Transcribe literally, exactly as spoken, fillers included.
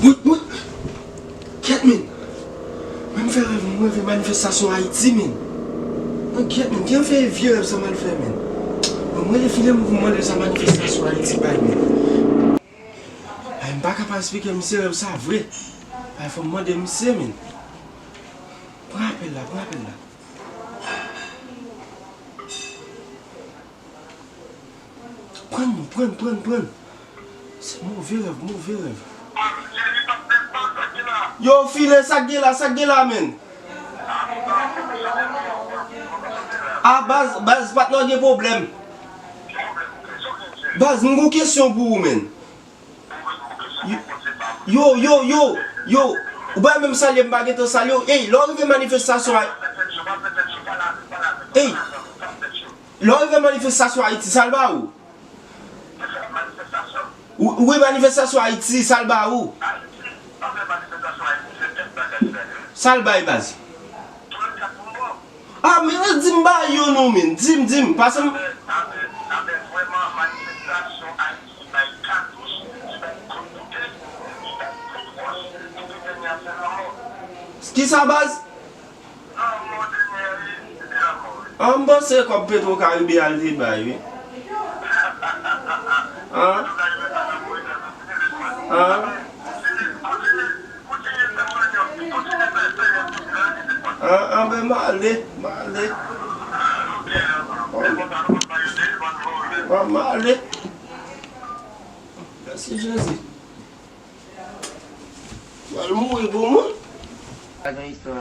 Woy, woy. Kèt, men. Men m fè rèv, mwen reve manifestasyon Ayiti, men. Mwen kèt, men. Kijan fè vye rèv sa m al fè, men. Mwen, mwen rele Filemon pou m mande l sa manifestasyon Ayiti bay, men. Ay, m pa ka pa eksplike misye rèv sa vre. Ay, fò m mande misye, men. Pran apèl la, pran apèl la. Pran, pran, pran, pran. Se move rèv, move rèv. Yo, File, sa k gen la, sa k gen la, men. A, baz, baz, patnè w gen pwoblèm. Baz, m gon kesyon pou ou, men. Yo, yo, yo, yo. Ou pa menm salye m, pa gentan salye w. Ey, lè w rive manifestasyon a. Ey, lè w rive manifestasyon Ayiti, sa l ba ou? Ou, ou wè manifestasyon Ayiti, sa l ba ou? Sa l bay, baz? Ah, men di m ba yo non, men. Di m, di m. Pase m. Kisa, baz? An, m panse kòb Petro Caribe a l te bay, wi. An? An? An, an, ben, m ale, m ale. An, m ale. Mèsi, Jezi. Pral mouri pou moun. Pa gen istwa.